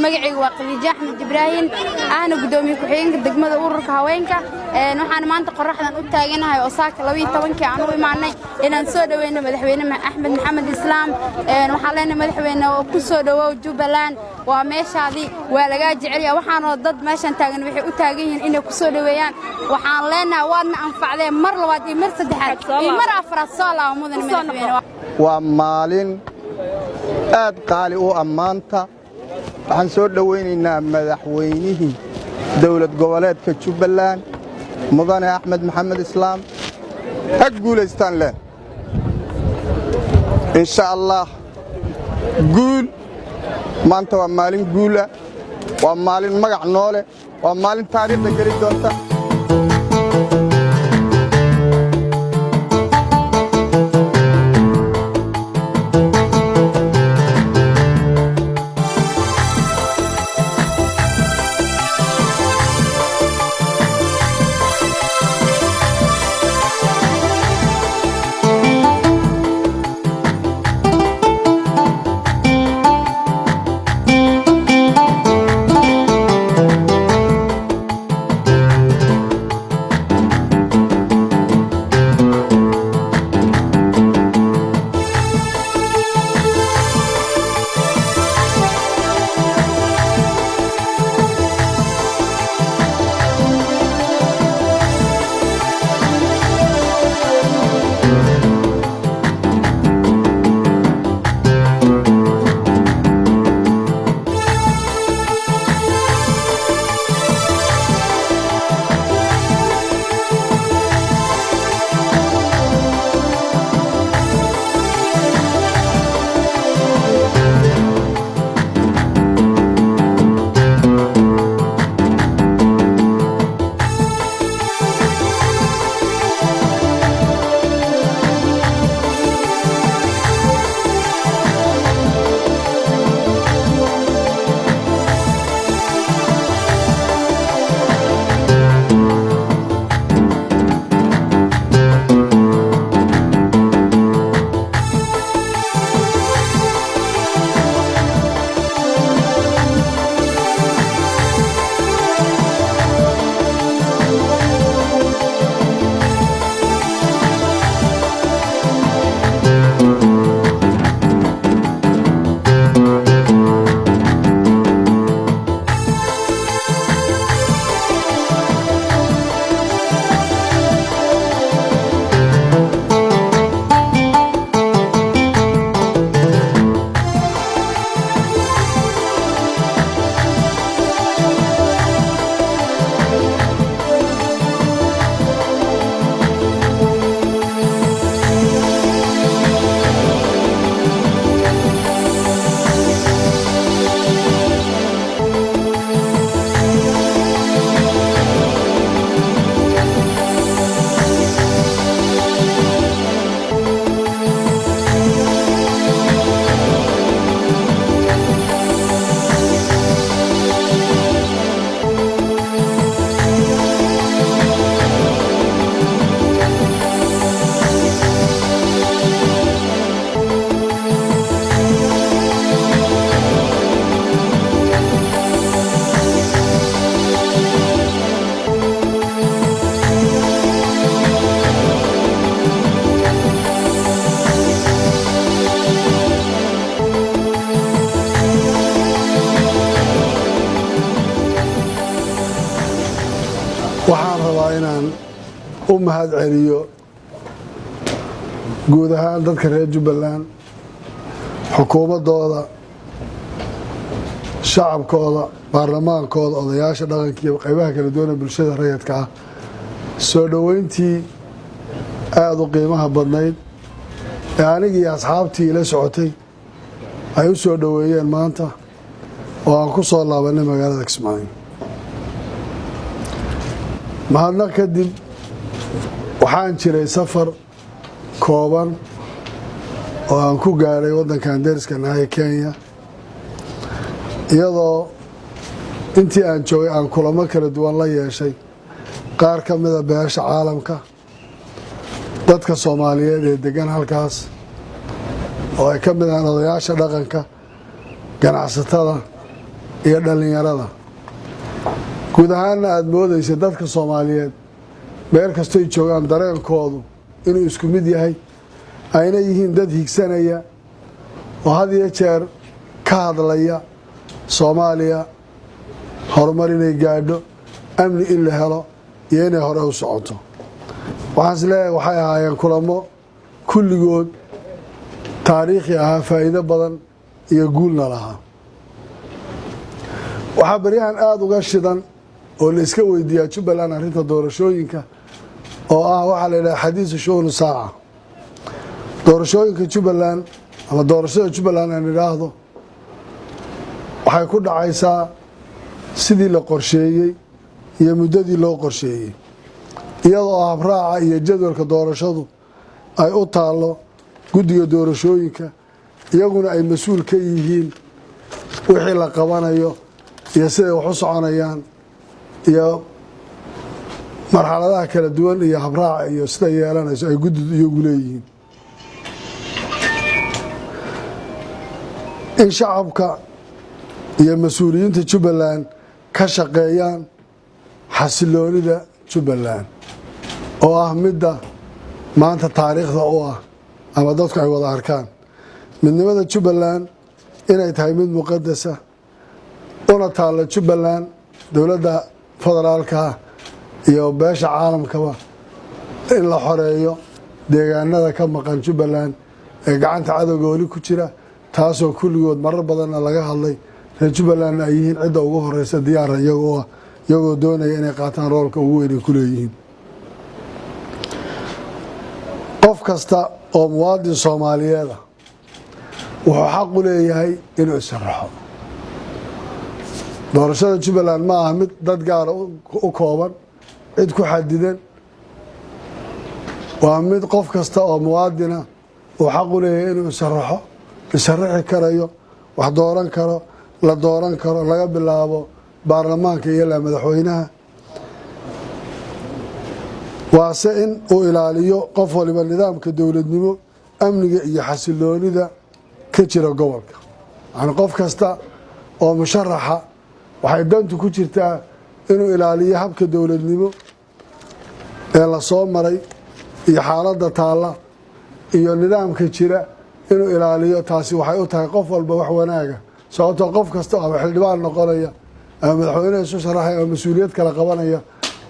Magacaygu waa Khadiijo Axmed Ibraahim, ahna guddoomiye ku-xigeenka degmada ururka haweenka. Waxaan maanta qoraxdan u taaganahay oo saaka 12-kii aan u imaanay inaan soo dhoweyno Madaxweyne Axmed Maxamed Islaam. Waxaan leenahay, madaxweyne, oo ku soo dhowow Jubbaland, waa meeshaadii, waa lagaa jecelyaa. Waxaanoo dad meeshan taagan waxay u taagan yihiin inay ku soo dhoweeyaan. Waxaan leenahay, waadna anfacdeen mar labaad iyo mar saddexaad iyo mar afraad. Soo laaba, mudan madaxweyne. Waa maalin aad qaali u ah maanta. Waxaan soo dhowaynaynaa madaxweynihii dowlad goboleedka Jubbaland, Mudane Axmed Maxamed Islaam. Ha guulaystaan leen, insha Allah. Guul! Maanta waa maalin guula, waa maalin magac noole, waa maalin taariikhda geli doonta. Waxaan rabaa inaan u mahad celiyo guud ahaan dadka reer Jubbaland, xukuumaddooda, shacabkooda, baarlamaankooda, odayaasha dhaqanka iyo qaybaha kala duwan ee bulshada rayidka ah, soo dhoweyntii aada u qiimaha badnayd ee anigii asxaabtii ila socotay ay u soo dhoweeyeen maanta oo aan ku soo laabanay magaalada Kismaayo. Mahadnaq kadib, waxaan jiray safar kooban oo aan ku gaadhay waddankan deriska nahay, Kenya, iyadoo intii aan joogay aan kulamo kala duwan la yeeshay qaar ka mida beesha caalamka, dadka Soomaaliyeed ee degan halkaas oo ay ka mid ahaan odayaasha dhaqanka. Ganacsatada iyo dhallinyarada guud ahaanna aada moodaysa dadka Soomaaliyeed meel kastoy joogaan dareenkoodu inuu isku mid yahay, ayna yihiin dad higsanaya oo had iyo jeer ka hadlaya Soomaaliya horumar inay gaadho, amni in la helo iyo inay hore u socoto. Waxaan is leeyahay waxay ahaayeen kulamo kulligood taariikhi ahaa, faa'iido badan iyo guulna lahaa. Waxaa baryahan aada uga shidan oo la iska weydiiyaa Jubbaland arrinta doorashooyinka, oo ah waxaa la yidhaha xadiisu shu'unu saaca. Doorashooyinka Jubbaland ama doorashada Jubbaland aan idhaahdo waxay ku dhacaysaa sidii la qorsheeyey iyo muddadii loo qorsheeyey, iyadoo habraaca iyo jadwalka doorashadu ay u taallo guddiga doorashooyinka, iyaguna ay mas-uul ka yihiin wixii la qabanayo iyo siday wax u soconayaan iyo marxaladaha kala duwan iyo habraaca iyo sida yeelanayso ay guddidu iyagu leeyihiin. In shacabka iyo mas-uuliyiinta Jubbaland ka shaqeeyaan xasiloonida Jubbaland, oo ah midda maanta taariikhda u ah ama dadku ay wada arkaan midnimada Jubbaland inay tahay mid muqadasa una taalla Jubbaland, dowladda federaalka iyo beesha caalamkaba, in la xoreeyo deegaanada ka maqan Jubbaland ee gacanta cadowga weli ku jira, taasoo kulligood marar badanna laga hadlay, reer Jubbalandna ay yihiin cidda ugu horeysa diyaara iyagoo ah, iyagoo doonaya inay qaataan roolka ugu weyn ay ku leeyihiin. Qof kasta oo muwaadin Soomaaliyeeda wuxuu xaq u leeyahay inuu isaraxo. Doorashada Jubbaland ma aha mid dad gaara u kooban, cid ku xadidan. Waa mid qof kasta oo muwaadina uu xaq u leeyahay inuu isaraxo, isaraxi karayo, wax dooran karo, la dooran karo, laga bilaabo baarlamaanka iyo ilaa madaxweynaha. Waase in uu ilaaliyo qof waliba nidaamka dowladnimo, amniga iyo xasiloonida ka jira gobolka. Yani qof kasta oo musharaxa waxay dantu ku jirtaa inuu ilaaliyo habka dowladnimo ee la soo maray iyo xaaladda taalla iyo nidaamka jira inuu ilaaliyo. Taasi waxay u tahay qof walba wax wanaaga, sababtoo qof kasta ama xildhibaan noqonaya ama madaxweyneha isu sharaxaya ama mas-uuliyad kala qabanaya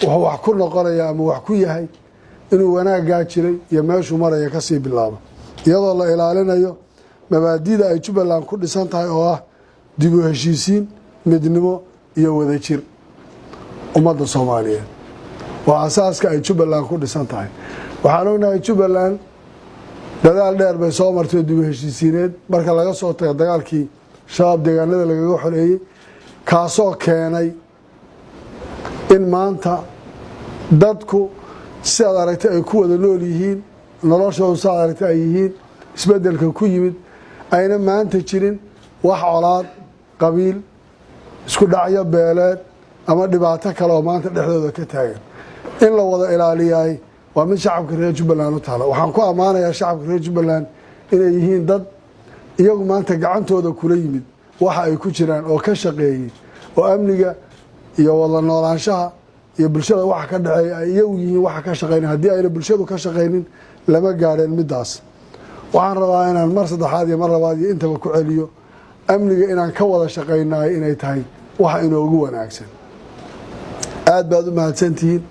wuxuu wax ku noqonaya ama wax ku yahay inuu wanaaggaa jiray iyo meeshuu maraya kasii bilaabo, iyadoo la ilaalinayo mabaadida ay Jubbaland ku dhisan tahay oo ah dib u heshiisiin, midnimo iyo wadajir ummadda Soomaaliyeed. Waa asaaska ay Jubbaland ku dhisan tahay. Waxaan ognahay Jubbaland dadaal dheer bay soo martay oo dib u heshiisiineed, marka laga soo tago dagaalkii Shabaab deegaanada lagaga xoreeyey, kaasoo keenay in maanta dadku sidaad aragtay ay ku wada nool yihiin, noloshoodu sidaad aragtay ay yihiin, isbeddelka ku yimid ayna maanta jirin wax colaad qabiil, isku dhacyo beeleed ama dhibaato kale oo maanta dhexdooda ka taagan. In la wada ilaaliyaay waa mid shacabka reer Jubbaland u taala. Waxaan ku ammaanayaa shacabka reer Jubbaland inay yihiin dad iyagu maanta gacantooda kula yimid waxa ay ku jiraan oo ka shaqeeyey, oo amniga iyo wada noolaanshaha iyo bulshada waxa ka dhexeeya ay iyagu yihiin waxa ka shaqeynay. Haddii ayna bulshadu ka shaqaynin, lama gaadheen middaas. Waxaan rabaa inaan mar saddexaad iyo mar labaad iyo intaba ku celiyo amniga inaan ka wada shaqaynayo inay tahay waxa inoogu wanaagsan. Aad baad u mahadsantihiin.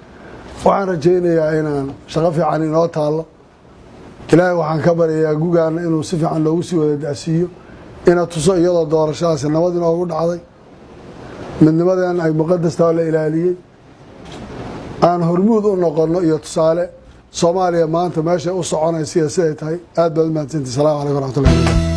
Waxaan rajaynayaa inaan shaqo fiican inoo taallo. Ilaahay waxaan ka baryayaa gugaana inuu si fiican loogu sii wada dacsiiyo, ina tuso iyadoo doorashadaasi nabad inoogu dhacday, midnimadeen ay muqadastaa la ilaaliyey, aan hormuud u noqonno iyo tusaale Soomaaliya maanta meeshay u soconaysa iyo siday tahay. Aad baad u mahadsantihi. Salamu calaykum waraxmatullahi.